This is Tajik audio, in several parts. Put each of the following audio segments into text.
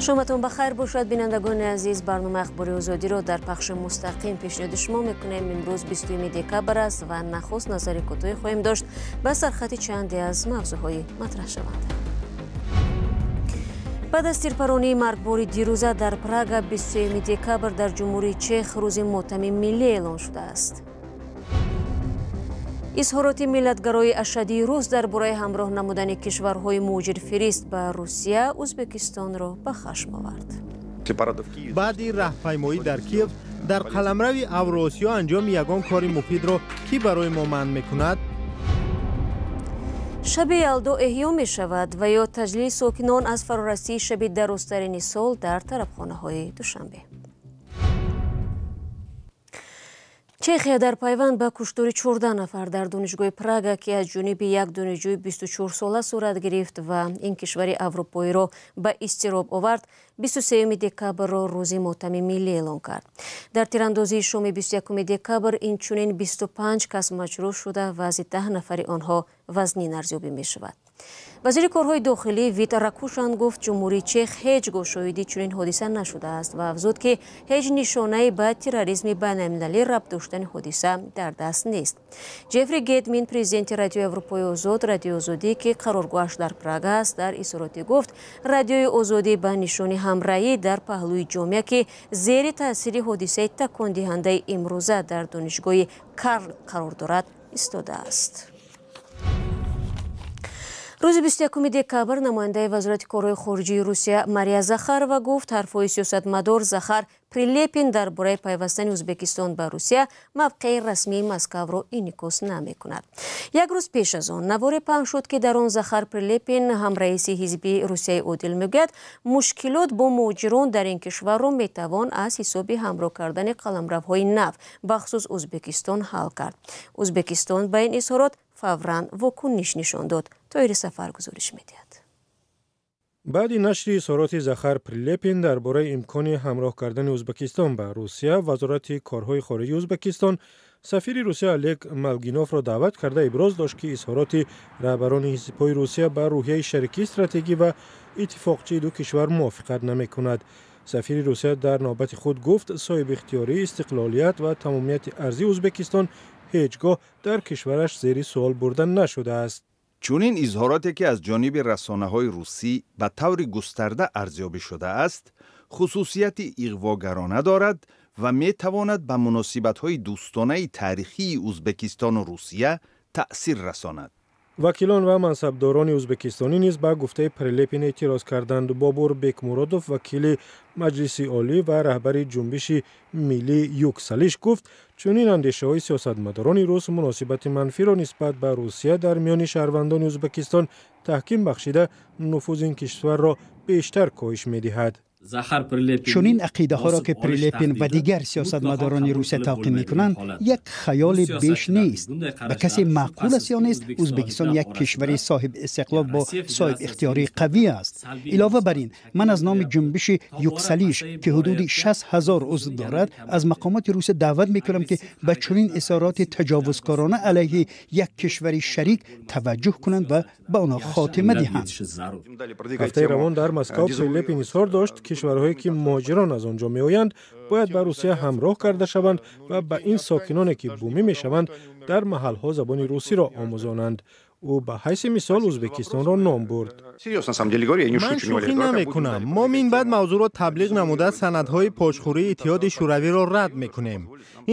Шоматон ба хайр бошад, бинандагони азиз. Барномаи Ахбори Озодиро дар пахши мустақим пешниҳоди шумо мекунем. Имрӯз 20 декабр аст ва нахуст назари кӯтоҳе хоҳем дошт ба сархати чанде аз мавзӯъҳои матраҳшаванда. Баъд аз тирпаронии маргбори дирӯза дар Прага, 23 декабр дар Ҷумҳурии Чех рӯзи мотами миллӣ эълон шудааст. Изҳороти миллатгарои ашадии рус дар бораи ҳамроҳ намудани кишварҳои муҳоҷирфирист ба Русия Ӯзбекистонро ба хашм овард. Баъди раҳпаймоӣ дар Киев дар қаламрави Авроосиё анҷоми ягон кори муфидро кӣ барои мо манъ мекунад? Шаби Ялдо эҳё мешавад ва ё таҷлили сокинон аз фарорасии шаби дарозтарини сол дар тарабхонаҳои Душанбе. Чехия дар пайванд ба куштори 14 нафар дар донишгоҳи Прага, ки аз ҷониби як донишҷӯи 24-сола сурат гирифт ва ин кишвари аврупоиро ба изтироб овард, 23 декабрро рӯзи мотами миллӣ эълон кард. Дар тирандозии шоми 21 декабр инчунин 25 кас маҷрӯҳ шуда, вазъи 10 нафари онҳо вазнин арзёбӣ мешавад. Вазири корҳои дохилӣ Вит Ракушан гуфт, Ҷумҳурии Чех ҳеҷ гоҳ шоҳиди чунин ҳодиса нашудааст ва афзуд, ки ҳеҷ нишонае ба терроризми байналмилалӣ рабт доштани ҳодиса дар даст нест. Ҷефри Гетмин, президенти Радиои Аврупои Озод, Радиои Озодӣ, ки қароргоҳаш дар Прага аст, дар изҳоротӣ гуфт, Радиои Озодӣ ба нишони ҳамраҳӣ дар паҳлӯи ҷомеа, ки зери таъсири ҳодисаи такондиҳандаи имрӯза дар донишгоҳи Карл қарор дорад, истодааст. Рӯзи 21 декабр намояндаи Вазорати корҳои хориҷии Русия Мария Захарова гуфт, ҳарфҳои сиёсатмадор Захар Прилепин дар бораи пайвастани Ӯзбекистон ба Русия мавқеи расмии Москваро инъикос намекунад. Як рӯз пеш аз он наворе паҳн шуд, ки дар он Захар Прилепин, ҳамраиси ҳизби Русияи Одил, мегӯяд, мушкилот бо муҳоҷирон дар ин кишварро метавон аз ҳисоби ҳамроҳ кардани қаламравҳои нав, бахусус Ӯзбекистон, ҳал кард. Ӯзбекистон ба ин изҳорот фавран вокуниш нишон дод. Тоири Сафар гузориш медиҳад. Баъди нашри изҳороти Захар Прилепин дар бораи имкони ҳамроҳ кардани Ӯзбекистон ба Русия, Вазорати корҳои хориҷии Ӯзбекистон сафири Русия Олег Малгиновро даъват карда иброз дошт, ки изҳороти раҳбарони ҳизбҳои Русия ба рӯҳияи шарикии стратегӣ ва иттифоқчии ду кишвар мувофиқат намекунад. Сафири Русия дар навбати худ гуфт, соҳибихтиёрӣ, истиқлолият ва тамомияти арзии Ӯзбекистон ҳеҷ гоҳ дар кишвараш зери суол бурда нашудааст. Чунин изҳороте, ки аз ҷониби расонаҳои русӣ ба таври густарда арзёбӣ шудааст, хусусияти иғвогарона дорад ва метавонад ба муносибатҳои дӯстонаи таърихии Ӯзбекистону Русия таъсир расонад. Вакилон ва мансабдорони ӯзбекистонӣ низ ба гуфтаи Прилепин эътироз карданд. Бобур Бекмуродов, вакили Маҷлиси Олӣ ва раҳбари ҷунбиши миллии Юксалиш, гуфт, чунин андешаҳои сиёсатмадорони рус муносибати манфиро нисбат ба Русия дар миёни шаҳрвандони Ӯзбекистон таҳким бахшида, нуфузи ин кишварро бештар коҳиш медиҳад. Чунин ақидаҳоро, ки Прилепин ва дигар сиёсатмадорони Русия талқин мекунанд, як хаёли беш нест. Ба касе маъқул аст ё нест, Ӯзбекистон як кишвари соҳиб истиқлол бо соҳиб ихтиёрии қавӣ аст. Илова бар ин, ман аз номи ҷунбиши Юксалиш, ки ҳудуди 60 000 узв дорад, аз мақомоти Русия даъват мекунам, ки ба чунин изҳороти таҷовузкорона алайҳи як кишвари шарик таваҷҷӯҳ кунанд ва ба онҳо хотима диҳанд. Ҳафтаи равон дар Москав Прилепин изҳор дошт, кишварҳое ки муҳоҷирон аз он ҷо меоянд, бояд ба Русия ҳамроҳ карда шаванд ва ба ин сокиноне ки бумӣ мешаванд, дар маҳалҳо забони русиро омӯзонанд. Ӯ ба ҳайси мисол Ӯзбекистонро ном бурд. Ман шӯхӣ намекунам. Мо минбаъд мавзӯъро таблиғ намуда, санадҳои пошхӯрии Иттиҳоди Шӯравиро рад мекунем.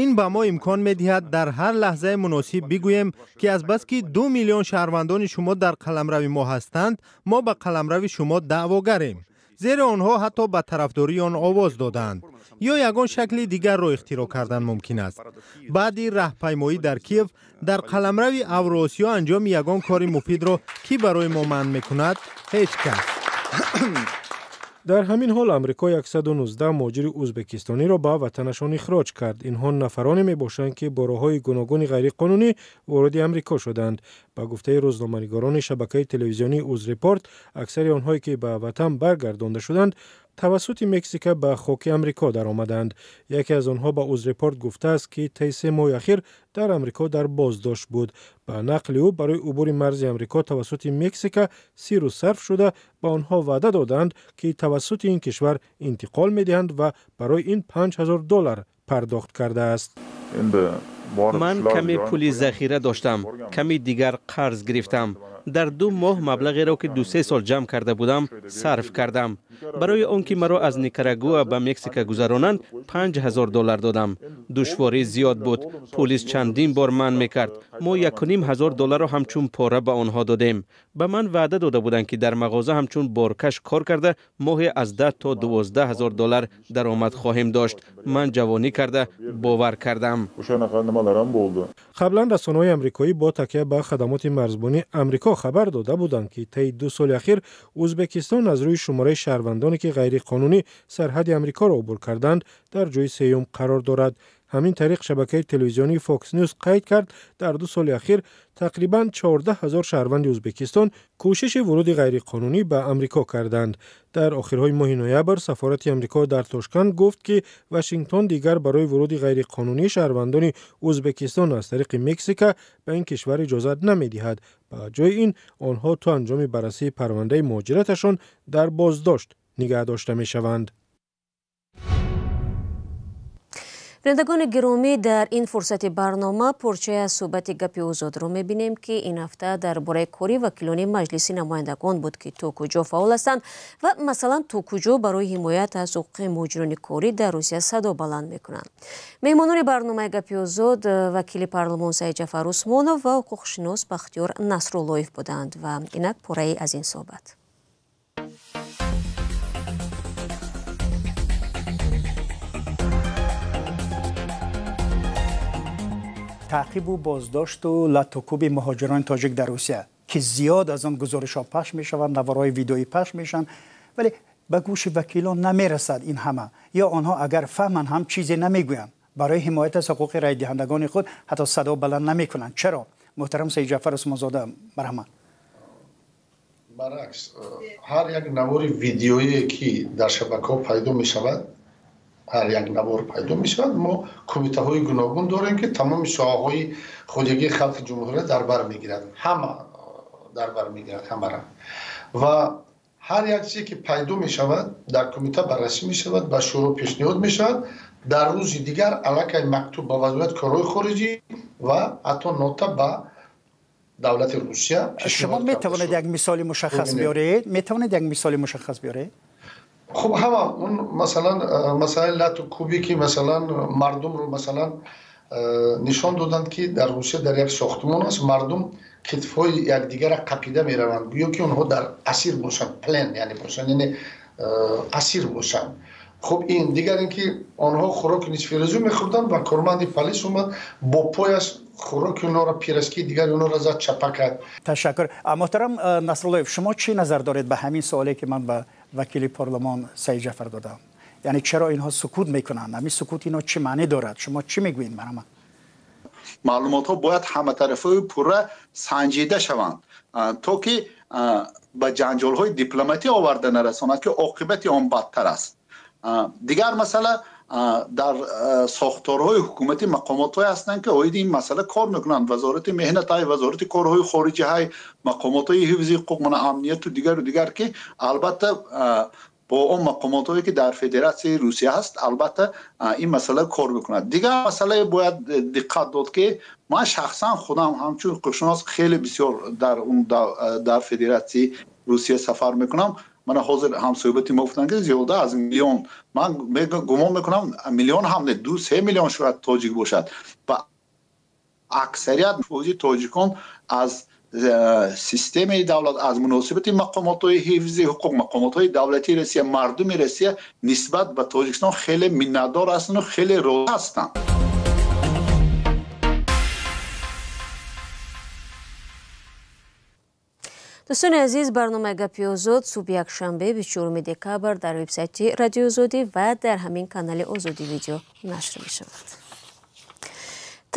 Ин ба мо имкон медиҳад дар ҳар лаҳзаи муносиб бигӯем, ки азбаски 2 миллион шаҳрвандони шумо дар қаламрави мо ҳастанд, мо ба қаламрави шумо даъвогарем, зеро онҳо ҳатто ба тарафдории он овоз додаанд. Ё ягон шакли дигарро ихтироъ кардан мумкин аст. Баъди раҳпаймоӣ дар Киев дар қаламрави Авроосиё анҷоми ягон кори муфидро кӣ барои мо манъ мекунад? Ҳеҷ кас. Дар ҳамин ҳол Амрико 119 муҳоҷири ӯзбекистониро ба ватанашон ихроҷ кард. Инҳо нафароне мебошанд, ки бо роҳҳои гуногуни ғайриқонунӣ вориди Амрико шуданд. Ба гуфтаи рӯзноманигорони шабакаи телевизионии Узрепорт, аксари онҳое ки ба ватан баргардонда шуданд, тавассути Мексика ба хоки Амрико даромаданд. Яке аз онҳо ба Узрепорт гуфтааст, ки тайи 3 моҳи ахир дар Амрико дар боздошт буд. Ба нақли ӯ, барои убури марзи Амрико тавассути Мексика сиру сарф шуда, ба онҳо ваъда доданд, ки тавассути ин кишвар интиқол медиҳанд ва барои ин $5000 пардохт кардааст. Ман каме пули захира доштам, ками дигар қарз гирифтам. Дар 2 моҳ маблағеро, ки 2-3 сол ҷамъ карда будам, сарф кардам. Барои он ки маро аз Никарагуа ба Мексика гузаронанд, $5000 додам. Душворӣ зиёд буд. Полис чандин бор манъ мекард. Мо $1500 ҳамчун пора ба онҳо додем. Ба ман ваъда дода буданд, ки дар мағоза ҳамчун боркаш кор карда моҳе аз $10 то $12,000 даромад хоҳем дошт. Ман ҷавонӣ карда бовар кардам. Қаблан расонаҳои амрикоӣ бо такя ба хадамоти марзбонии Амрико хабар дода буданд, ки тайи 2 соли ахир Ӯзбекистон аз рӯи шумораи шаҳрвандоне, ки ғайриқонунӣ сарҳади Амрикоро убур карданд, дар ҷои сеюм қарор дорад. Ҳамин тариқ шабакаи телевизионии Fox News қайд кард, дар 2 соли ахир тақрибан 14,000 шаҳрванди Ӯзбекистон кӯшиши вуруди ғайриқонунӣ ба Амрико карданд. Дар охирҳои моҳи ноябр сафорати Амрико дар Тошканд гуфт, ки Вашингтон дигар барои вуруди ғайриқонунии шаҳрвандони Ӯзбекистон аз тариқи Мексика ба ин кишвар иҷозат намедиҳад. Ба ҷои ин онҳо то анҷоми баррасии парвандаи муҳоҷираташон дар боздошт нигаҳ дошта мешаванд. Бинандагони гиромӣ, дар ин фурсати барнома порчае аз суҳбати гапи озодро мебинем, ки ин ҳафта дар бораи кори вакилони Маҷлиси намояндагон буд, ки то куҷо фаъол ҳастанд ва масалан то куҷо барои ҳимоят аз ҳуқуқи муҳоҷирони корӣ дар Русия садо баланд мекунанд. Меҳмонони барномаи гапи озод вакили парлумон Саидҷафар Усмонов ва ҳуқуқшинос Бахтиёр Насруллоев буданд ва инак пораи аз ин суҳбат. Таъқибу боздошту латукӯби муҳоҷирони тоҷик дар Русия, ки зиёд аз он гузоришҳо пахш мешаванд, наворҳои видеоӣ пахш мешаванд, вале ба гӯши вакилон намерасад ин ҳама. Ё онҳо агар фаҳманд ҳам чизе намегӯянд. Барои ҳимоят аз ҳуқуқи райдиҳандагони худ ҳатто садо баланд намекунанд. Чаро? Муҳтарам Саидҷафар Усмонзода, марҳамат. Баръакс, ҳар як навори видеое, ки дар шабакаҳо пайдо мешавад, ҳар як навор пайдо мешавад, мо кумитаҳои гуногун дорем, ки тамоми соҳаҳои хоҷагии халқи ҷумҳурия дар бар мегирад, ҳама дар бар мегирад ҳамара. Ва ҳар як чизе, ки пайдо мешавад, дар кумита баррасӣ мешавад, ба шӯро пешниҳод мешавад. Дар рӯзи дигар аллакай мактуб ба вазорати корҳои хориҷӣ ва ҳатто нота ба давлати Русия. Шумо метавонед як мисоли мушаххас биёред? Метавонед як мисоли мушаххас биёред? Хуб, ҳама он масалан масъалаи лату кӯбе, ки масалан мардумро масалан нишон доданд, ки дар Русия дар як сохтмон аст, мардум китфҳои якдигарро қапида мераванд, гӯё ки онҳо дар асир бошанд, плен яъне бошанд, яъне асир бошанд. Хуб, ин дигар ин ки онҳо хӯроки нисфирӯзӣ мехӯрданд ва корманди полис омад бо пояш хӯроки онҳоро, пираски дигари онҳоро зад, чапа кард. Ташаккур. Муҳтарам Насруллоев, шумо чӣ назар доред ба ҳамин суоле, ки ман ба вакили парлумон Саидҷафар додам? Яъне чаро инҳо сукут мекунанд? Ҳамин сукут инҳо чӣ маънӣ дорад? Шумо чӣ мегӯед марҳамат? Маълумотҳо бояд ҳаматарафаи пурра санҷида шаванд, то ки ба ҷанҷолҳои дипломатӣ оварда нарасонад, ки оқибати он бадтар аст. Дигар масъала, дар сохторҳои ҳукуматӣ мақомотҳое ҳастанд, ки оиди ин масъала кор мекунанд. Вазорати меҳнат ҳай, вазорати корҳои хориҷӣ ҳай, мақомотҳои ҳифзи ҳуқуқ, мана амнияту дигару дигар, ки албатта бо он мақомотҳое, ки дар Федератсияи Русия ҳаст, албатта ин масъала кор мекунад. Дигар масъалае бояд диққат дод, ки ман шахсан худам ҳамчун ҳуқуқшинос хеле бисёр дар Федератсияи Русия сафар мекунам. Мана ҳозир ҳамсӯҳбати мо гуфтанд, ки зиёда аз миллион, ман гумон мекунам миллион ҳам не, 2-3 миллион шояд тоҷик бошад. Ва аксарият фоизи тоҷикон аз системаи давлат, аз муносибати мақомотҳои ҳифзи ҳуқуқ, мақомотҳои давлатии Россия, мардуми Россия нисбат ба Тоҷикистон хеле миннатдор ҳастанд ва хеле розӣ ҳастанд. Дӯстони азиз, барномаи гапи озод субҳи якшанбе 24 декабр дар вебсайти Радиои Озодӣ ва дар ҳамин канали Озодӣ видео нашр мешавад.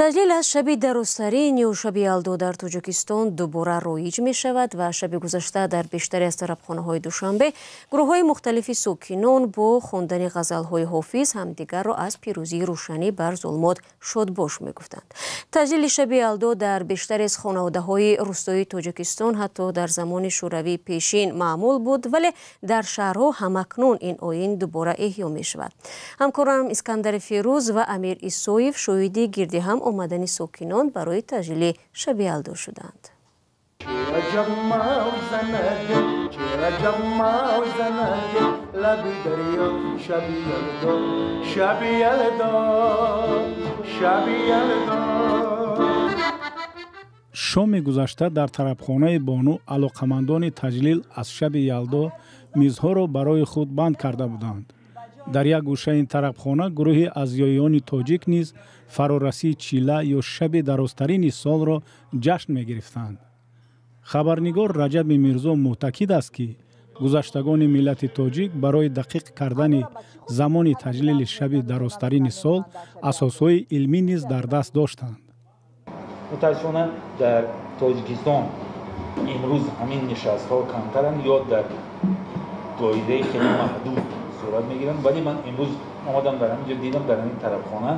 Таҷлил аз шаби дарозтарин ё шаби Ялдо дар Тоҷикистон дубора роиҷ мешавад ва шаби гузашта дар бештари аз тарабхонаҳои Душанбе гурӯҳҳои мухталифи сокинон бо хондани ғазалҳои Ҳофиз ҳамдигарро аз пирӯзии рӯшанӣ бар зулмот шодбош мегуфтанд. Таҷлили шаби Ялдо дар бештари аз хонаводаҳои рустоии Тоҷикистон ҳатто дар замони шӯравии пешин маъмул буд, вале дар шаҳрҳо ҳамакнун ин оин дубора эҳё мешавад. Ҳамкорам Искандари Фирӯз ва Амир Исоев шоҳиди гирди ҳам омадани сокинон барои таҷлили шаби Ялдо шуданд. Шоми гузашта дар тарабхонаи Бону алоқамандони таҷлил аз шаби Ялдо мизҳоро барои худ банд карда буданд. Дар як гӯшаи ин тарабхона гурӯҳи аз зиёиёни тоҷик низ фарорасии чила ё шаби дарозтарини солро ҷашн мегирифтанд. Хабарнигор Раҷаби Мирзо мӯътакид аст, ки гузаштагони миллати тоҷик барои дақиқ кардани замони таҷлили шаби дарозтарини сол асосҳои илмӣ низ дар даст доштанд. Мутаассифона, дар Тоҷикистон имрӯз ҳамин нишастҳо камтаранд ё дар доираи хеле маҳдуд сурат мегиранд, вале ман имрӯз омадам дар ҳамин ҷо дидам, дар ҳамин тарабхона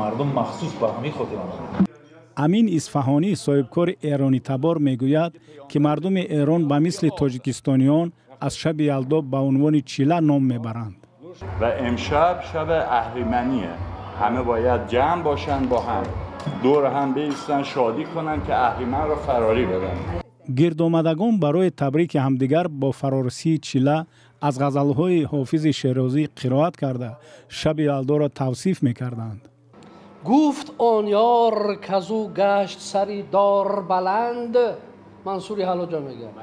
мардум махсус ба ҳамин хотир омаданд. Амин Исфаҳонӣ, соҳибкори эронитабор, мегӯяд, ки мардуми Эрон ба мисли тоҷикистониён аз шаби Ялдо ба унвони чила ном мебаранд. Ва имшаб шаби аҳримание, ҳама бояд ҷамъ бошанд, бо ҳам дур ҳам биистанд, шодӣ кунанд, ки аҳриманро фарорӣ бибаранд. Гирдомадагон барои табрики ҳамдигар бо фарорасии чила аз ғазалҳои Ҳофизи Шерозӣ қироат карда, шаби Ялдоро тавсиф мекарданд. Гуфт он ёр, казу гашт сари дор баланд, Мансури Ҳалоҷа мегӯяд,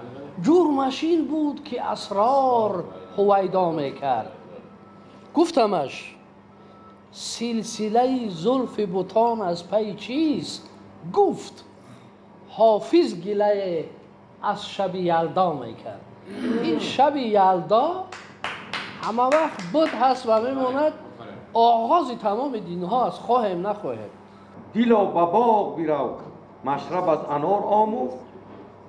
ҷурмаш ин буд, ки асрор ҳувайдо мекард. Гуфтамаш, силсилаи зулфи бутон аз пайи чист? Гуфт, Ҳофиз гилае аз шаби Ялдо мекард. Ин шаби Ялдо ҳама вақт буд, ҳаст ва мемонад, оғози тамоми динҳо аст, хоҳем нахоҳем. Дило, ба боғ бирав, машраб аз анор омӯз,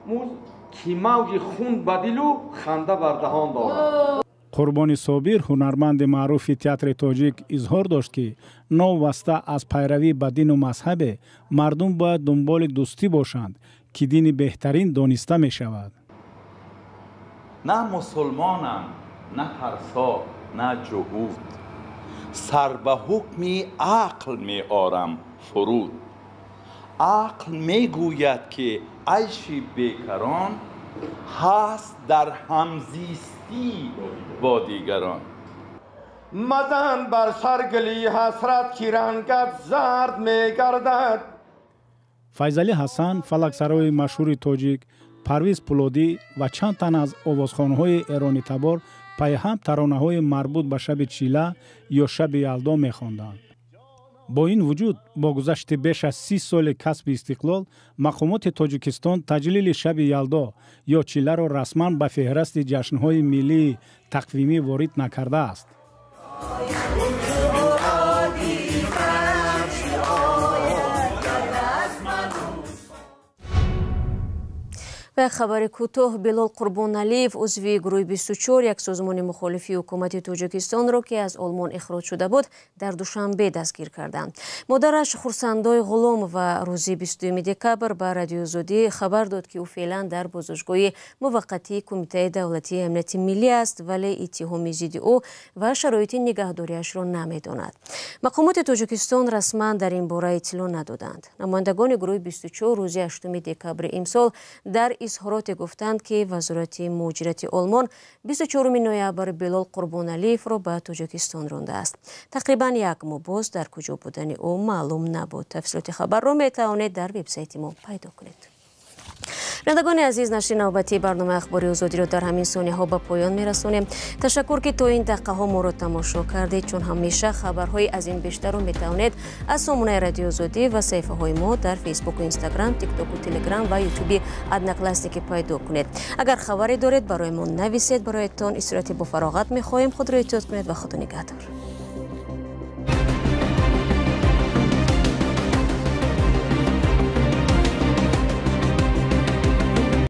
муз ки мавҷи хун ба дилу ханда бар даҳон дорад. Қурбони Собир, ҳунарманди маъруфи театри тоҷик, изҳор дошт, ки новобаста аз пайравӣ ба дину мазҳабе мардум бояд дунболи дӯстӣ бошанд, ки дини беҳтарин дониста мешавад. На мусулмонам, на парсо, на ҷуҳуд, сар ба ҳукми ақл меорам фуруд. Ақл мегӯяд, ки айши бекарон ҳаст дар ҳамзистӣ бо дигарон. Мазан бар сар гили ҳасрат, ки рангат зард мегардад. Файзалӣ Ҳасан, фалаксарои машҳури тоҷик, Парвиз Пулодӣ ва чанд тан аз овозхонҳои эронитабор пайҳам таронаҳои марбут ба шаби чила ё шаби Ялдо мехонданд. Бо ин вуҷуд, бо гузашти беш аз 30 соли касби истиқлол, мақомоти Тоҷикистон таҷлили шаби Ялдо ё чиларо расман ба феҳрасти ҷашнҳои миллии тақвимӣ ворид накардааст. Ва як хабари кӯтоҳ: Билол Қурбоналиев, узви гурӯҳи 24, як созмони мухолифи ҳукумати Тоҷикистонро, ки аз Олмон ихроҷ шуда буд, дар Душанбе дастгир карданд. Модараш Хурсандой Ғуломова рӯзи 22 декабр ба Радиои Озодӣ хабар дод, ки ӯ феълан дар боздоштгоҳи муваққатии Кумитаи давлатии амнияти миллӣ аст, вале иттиҳоми зидди ӯ ва шароити нигаҳдориашро намедонад. Мақомоти Тоҷикистон расман дар ин бора иттилоъ надоданд. Намояндагони гурӯҳи 24 рӯзи 8 декабри имсол дар изҳороте гуфтанд, ки Вазорати муҳоҷирати Олмон 24 ноябр Билол Қурбоналиевро ба Тоҷикистон рондааст. Тақрибан як моҳ боз дар куҷо будани ӯ маълум набуд. Тафсилоти хабарро метавонед дар вебсайти мо пайдо кунед. Бинандагони азиз, нашри навбатии барномаи Ахбори Озодиро дар ҳамин сониҳо ба поён мерасонем. Ташаккур, ки то ин дақиқаҳо моро тамошо кардед. Чун ҳамеша, хабарҳои аз ин бештарро метавонед аз сомонаи Радиои Озодӣ ва саҳифаҳои мо дар Фейсбуку, Инстаграм, Тиктоку, Телеграм ва Ютуби Одноклассники пайдо кунед. Агар хабаре доред, барои мо нависед. Бароятон истироҳати бофароғат мехоҳем. Худро эҳтиёт кунед ва Худо нигаҳдор.